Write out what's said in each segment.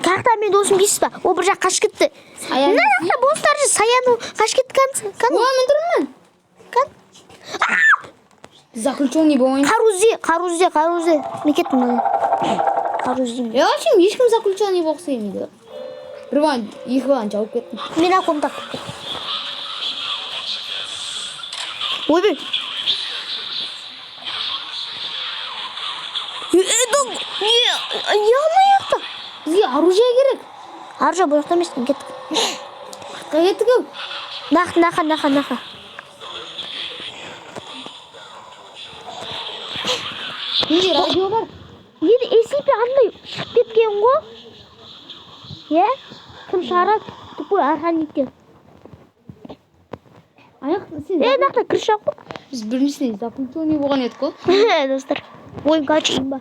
Қақта мен досым дейсіз ба? О, бір жақ қашып кетті. Саян. Мына жақта бостар жүр. Саян қашып кетті кән. Кән. О, мен тұрмын. Кән. Заключенный болайын. Қару ізде, қару ізде, қару ізде. Мен кеттім мына. Қару іздеймін. Е, вообще ешкім заключенный болғысы келмейді. Бір баланы, екі баланы жауып кеттім. Мен аком таптым. Ойбай. Это не, не ана жақта? Бізге оружие керек. Ар жақ бұл жақта емес, кеттік. Артқа кеттік ау. Нақа, нақа, нақа, нақа. Менде радио бар. Енді SCP андай шығып кеткен ғой. Иә? Кім шығарады? Тупой арханиктер. Аяқ сен. Е, нақты крыша ғой. Біз біріншісіне заключенный болған едік қой. Достар. Ойын, короче, имба.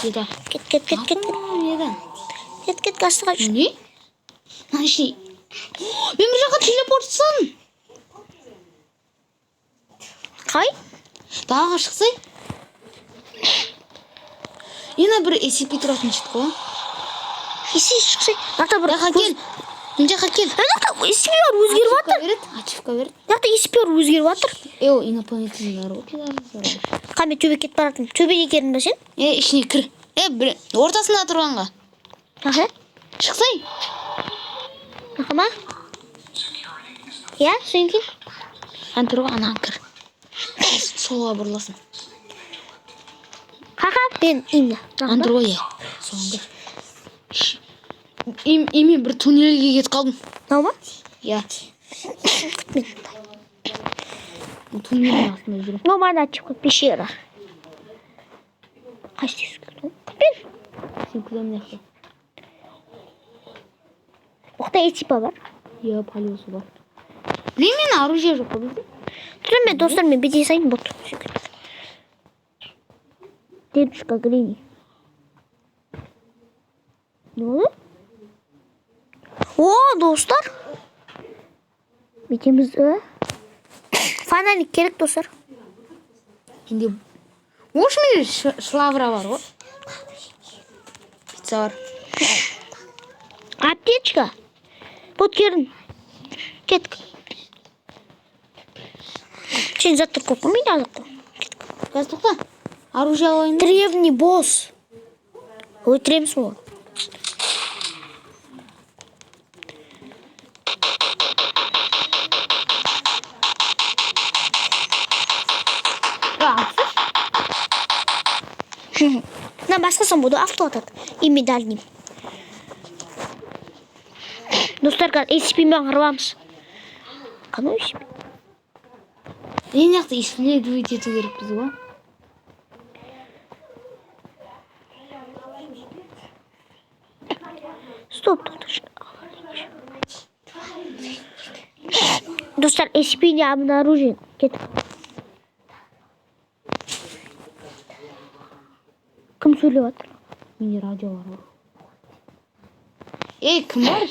Деді. Кет, кет, кет, кет, кет. Деді. Кет, кет, астыға жүр. Не? Мына ішіне. Мен бір жаққа телепортсам. Қай? Далаға шықсай. Ена бір SCP тұратын жер қой. Есі шықсай. Нақты бір Жаққа кел. Мына жаққа кел. Е, нақты SCP -лар өзгеріп жатыр. Береді, ачивка береді. Нақты SCP -лар өзгеріп жатыр. Е, ол инопланетяндар ғой, пидорастар. Қай, мен төбеге кетіп баратырмын. Төбеге келдің ба сен? Е, ішіне кір. Е, бір ортасында тұрғанға. Аха. Шықсай. Аха ма? Иә, содан кейін. Ана тұр ғой, анаған кір. Солға бұрыласың. Қақа, мен именно. Ана тұр ғой, е. Соған кір. И мен бір туннельге кетіп қалдым. Мынау ма? Иә. Күт мен. Туннельдің астында жүрмін. Ну, мана ачивка, пещера. Қайсы есік? Күт мен. Сен кіре мына жақта. Оқта SCP бар. Иә, полюсы бар. Білмеймін, мен оружие жоқ қой бізде. Тұр мен достар, мен бете салайын бот. Дедушка Грини. Не болды? О, достар. Бүйтеміз. Ә? Фонарик керек, достар. Менде Ош менде шлавра бар ғой. Пицца бар. Аптечка. Вот керін. Кеттік. Сен заттар көп қой, менде азық қой. Қазір тоқта. Оружие алайын. Древний босс. Өлтіреміз ғой. Мына басқасын буду авто атады. И медальный. Достар, қазір SCP-мен қырыламыз. Қандай SCP? Ең жақта исследовать ету керекпіз ғой. Стоп, тоқташы. Достар, SCP не обнаружен. Кеттік. Кім сөйлеп жатыр? Менде радио бар ғой. Ей, кім бар?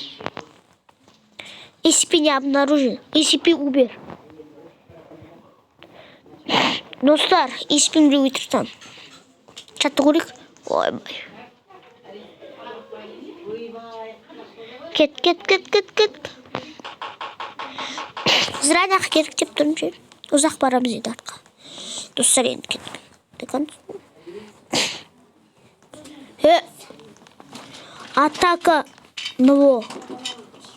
SCP не обнаружен. SCP убер. Достар, SCP-ні біреу өлтіріп тастаған. Чатты көрейік. Ойбай. Кет, кет, кет, кет, кет. Зря ақ керек деп тұрмын ше. Ұзақ барамыз енді артқа. Достар, енді кеттік. Декан. Е. Атака НЛО.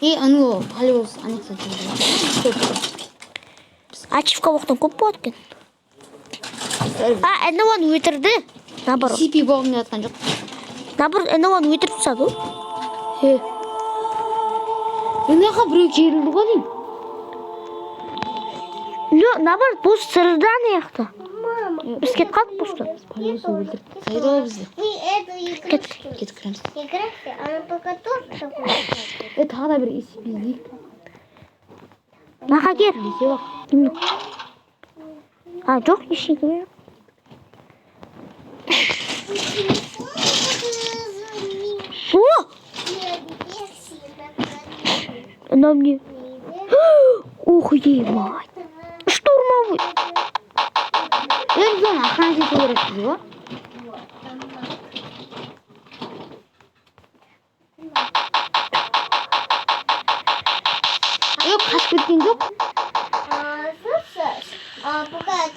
Ей, анау полюс ана жақта жүр. Ачивка оқтан көп болады екен. А, НЛО-ны өлтірді. Наоборот. SCP болғым келіп жатқан жоқ. Наоборот, НЛО-ны өлтіріп тастады ғой. Е. Мына жаққа біреу керілді ғой деймін. Но, наоборот, бос сырды ана жақта. Біз кетіп қалдық бостан. Полюсы өлтіріп тастайды ғой бізді. Мы эту игрушку Кетіп кіреміз. играли, она пока тоже такой. Е, тағы да бір SCP іздейік. Нақа кел. Бесеу ақ. Именно. А, жоқ, ештеңе жоқ. О! На мне. Ух, ебать. Штурмовый. Е, біз оны охранять ету керекпіз ғой.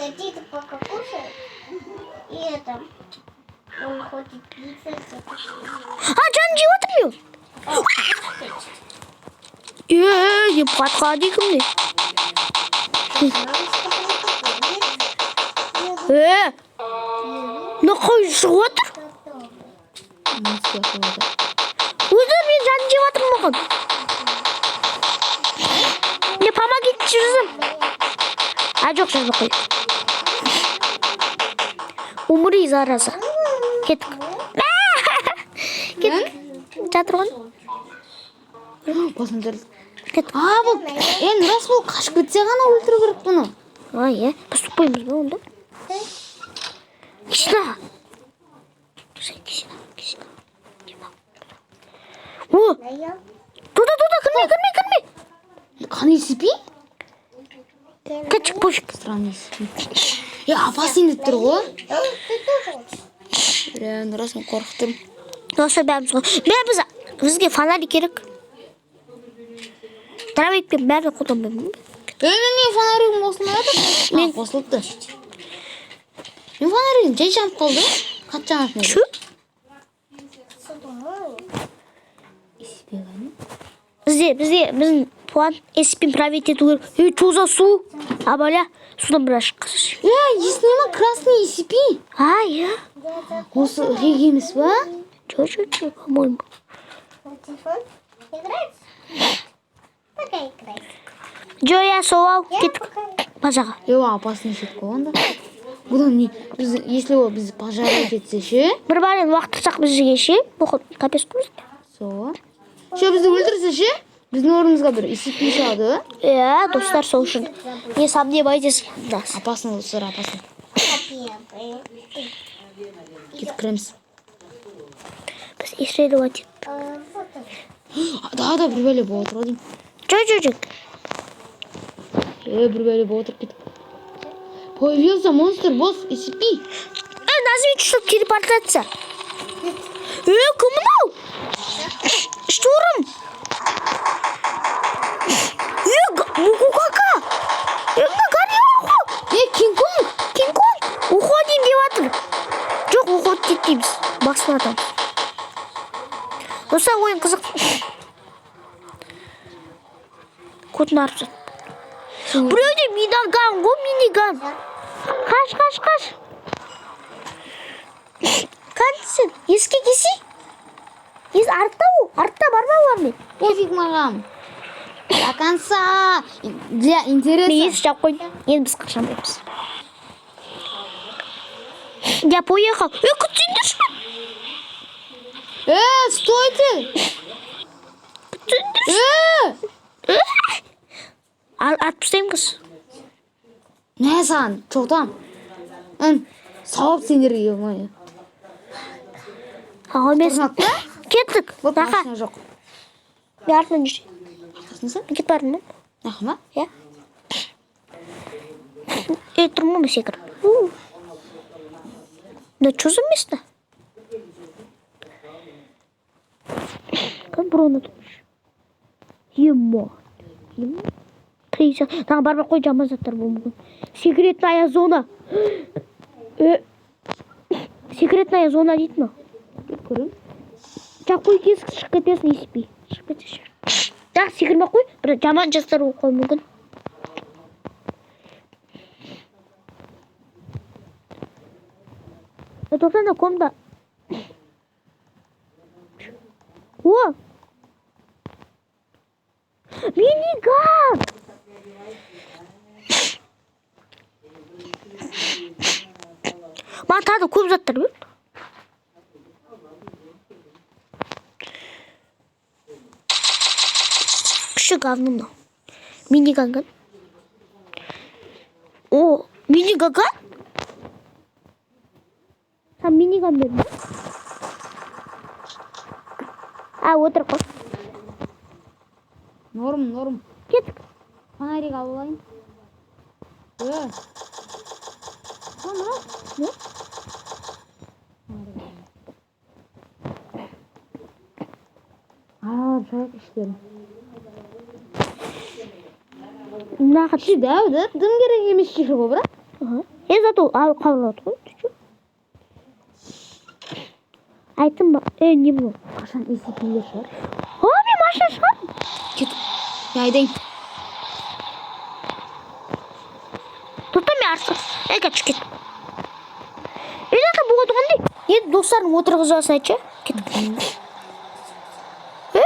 Это Тита пока кушает. И это... Он хочет пиццу. А, жанын жеп жатыр мен. Е, деп қатқа дейкім не? Е, мына қой шығып жатыр. Монстр атып. Өздері мен жанын жеп жатыр маған. Мне помогите жазам. А, жоқ, жазбай қой. Умри, зараза. Кеттік. Кеттік. Жатыр ғой. Басым жарылды. Кеттік. А, бұл енді рас, бұл қашып кетсе ғана өлтіру керек бұны. А, иә. Біз тупоймыз ба онда? Кишина. Кишина, кишина. О, туда, туда, кірме, кірме, кірме. Қандай SCP? Кетшік, пофиг. Странный SCP. Е, опасный деп тұр ғой. Ты тоже хочешь? Бля, рас, мен қорқып тұрмын. Достар, бәріміз ғой. Мә, бізге фонарик керек. Дробовикпен бәрін қолданбаймын. Е, мен неге фонаригім қосылмай жатыр? Мен қосылыпты. Мен фонаригім жай жанып қалды. Қатты жанатын еді. Шу? Думаю. SCP қане? Бізде, біздің план SCP проверить ету керек. Ей, что за су? Абаля, судан бір ашық. Е, есіңде ма красный SCP? А, иә. Осы рек емес па? Чё, чё, чё, по-моему. На телефон играть? Пока играй. Жо, я солау. Я Кеттік. пока. Базаға. Е, ол опасный шет қой онда. Бұдан не, біз, если ол бізді пожарить етсе ше? Бір бәрін уақыт тұрсақ бізге ше? Боқы, капец қой бізге. Сол. Ше, бізді өлтірсе ше? Біздің орнымызға бір SCP шығады. Иә, достар, сол үшін. Не сомневайтесь в нас. Опасный, достар, опасный. Первый. Кетіп кіреміз. Біз исследовать. Вот он. Да, да, бір бәле болып отыр ғой деймін. Жо, жо, жо. Е, бір бәле болып отыр, кетіп. Появился монстр, босс SCP. Э, нажмите, чтобы телепортация. Э, кім мынау? Штурм. Э, Мукукака. Э, мына горилла ғой. Е, Кинг-Конг! Кинг-Конг. Уходим деп жатыр. Жоқ, уходить етпейміз. Басып атамыз. Достар, ойын қызық. Көтін арып жатыр. Біреуде миниган ғой, миниган. Қаш, қаш, қаш. Қантсың? Еске келсей. Ес артта ол. Артта бар ма олармен? Пофиг маған. До конца. Для Мен интереса. есік жауып қойдым. Енді біз қашанбаймыз. Я поехал. Е, күтсеңдерші мен. Э, стойте! Күтсеңдерші. Э! Ал, атып тастаймын қыз. Мә саған, чоқтам. Ін, сауап сендерге, ё-моё. Аға емес. Тұрмады па? Кеттік. Вот Нақа. машина жоқ. Мен артынан жүр. Арқасында? Мен кетіп бардым ба? Нақа ма? Иә. Е, тұрмын ба секіріп? У. Да что за место? Как броны тут? Ема. Ема. Три Тағы бармай қой, жаман заттар болуы мүмкін. Секретная зона. Э, секретная зона дейді ма? Көрем. Жақ қой, есік, шығып кетесің, еспей. Шығып кетесің. Жақ, секірмей қой, бір жаман заттар болып қалуы мүмкін. Е, тоқта, ана комната. О! Миниган! Маған тағы да көп заттар бер. Күші говно мынау. Миниган ган. О, миниган? Саған миниган берді. А, отыр қой. Норм, норм. Кеттік. Фонарик алып алайын. Э. Мына. Не? Аралап шығайық іштерін. Мынаға Іші дәу да, дым керек емес жер ғой, бірақ. Ага. Е, зато ал қабылдады ғой. Ты чё? Айттым ба? Е, не бұл? Қашан SCP-лер шығар? О, мен машина шығардым. Кет. Мен айдайын. Тоқта, мен артқа. Ей, кет, кет. Ей, мына болады қандай? Енді достарын отырғызып алса айтшы. Кеттік. Е!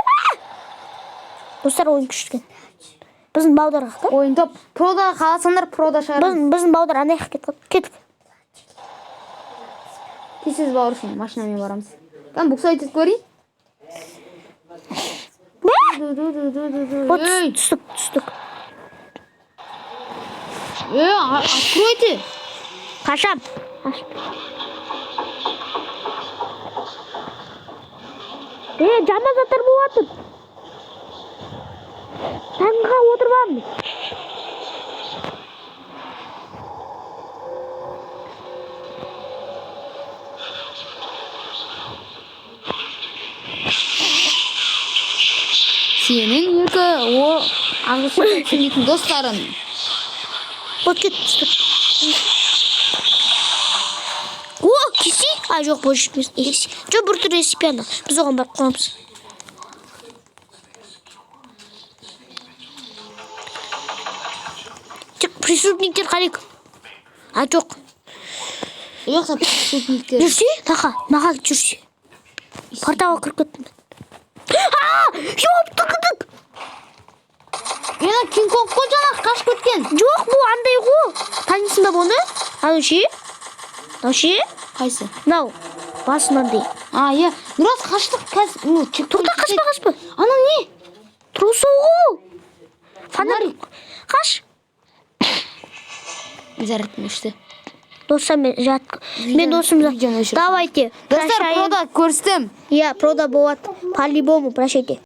Достар, ойын күшті екен. Біздің балдар қақта. Ойын топ. Прода қаласаңдар, прода шығарамыз. Біздің балдар ана жаққа кетіп қалды. Кеттік. Тез бауыр үшін машинамен барамыз. Кән буксовать етіп көрейін. Вот, Ей, түстік, түстік. ей, откройте. Қашам. Қаш. Е, жаман заттар болып жатыр. Таңға отырып аламыз. Сенің екі о ағылшын түсінбейтін достарың. Вот, кет, түстік. О, кесе? А, жоқ, бұл емес. Екесе. Жоқ, бір түрлі SCP ана. Біз оған барып қоямыз. Тек преступниктер қарайық. А, жоқ. Жоқ, преступниктер. Жүрсе, нақа, нақа жүрсе. Порталға кіріп кеттім. А, ёптықыдық. Ена Кинг Конг қой жаңа қашып кеткен. Жоқ, бұл андай ғой. Танисың ба бұны? Анау ше? Мынау ше? Қайсы? Мынау. Басы мынандай. А, иә. Нұрас, қаштық қазір. Ну, Тоқта, қашпа, қашпа. Анау не? Трусы ғой. Фонарик. Қаш. Зарядым өшті. Достар, мен жат. Мен досым. Видеоны өшіріп. Давайте. Достар, Прощаем. прода көрістім. Иә, прода болады. По-любому, прощайте.